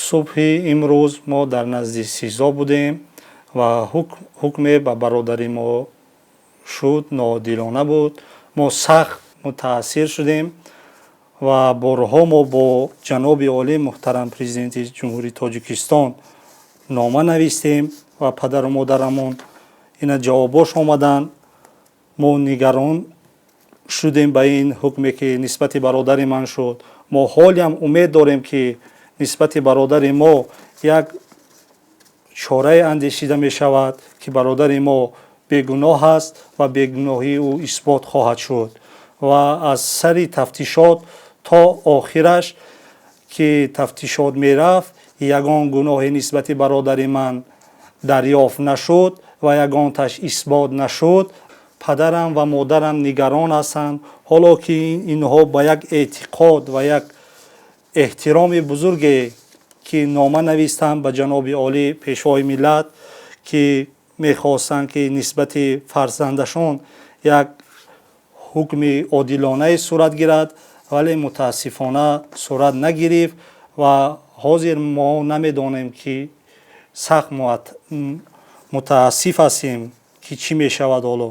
Субҳи имрӯз мо дар назди СИЗО будем ва ҳукме ба бародари мо шуд, ноодилона буд. Мо сахт мутаассир шудем ва борҳо мо бо ҷаноби олӣ, муҳтарам Президенти Ҷумҳурии Тоҷикистон нома навистем ва падару модарамон ина ҷавобош омаданд. Мо нигарон шудем ба ин ҳукме, ки нисбати бародари ман шуд. Мо ҳолиам умед дорем, ки нисбати бародари мо як чорае андешида мешавад, ки бародари мо бегуноҳ аст ва бегуноҳии ӯ исбот хоҳад шуд. Ва аз сари тафтишот то охираш, ки тафтишот мерафт, ягон гуноҳе нисбати бародари ман дарёфт нашуд ва ягонташ исбот нашуд. Падарам ва модарам нигарон ҳастанд, ҳоло ки инҳо ба як эътиқод ва як эҳтироми бузурге, ки нома навистанд ба ҷаноби олӣ, Пешвои миллат, ки мехостанд, ки нисбати фарзандашон як ҳукми одилонае сурат гирад, вале мутаассифона сурат нагирифт. Ва ҳозир мо намедонем, ки сахт мутаассиф ҳастем, ки чӣ мешавад ҳоло.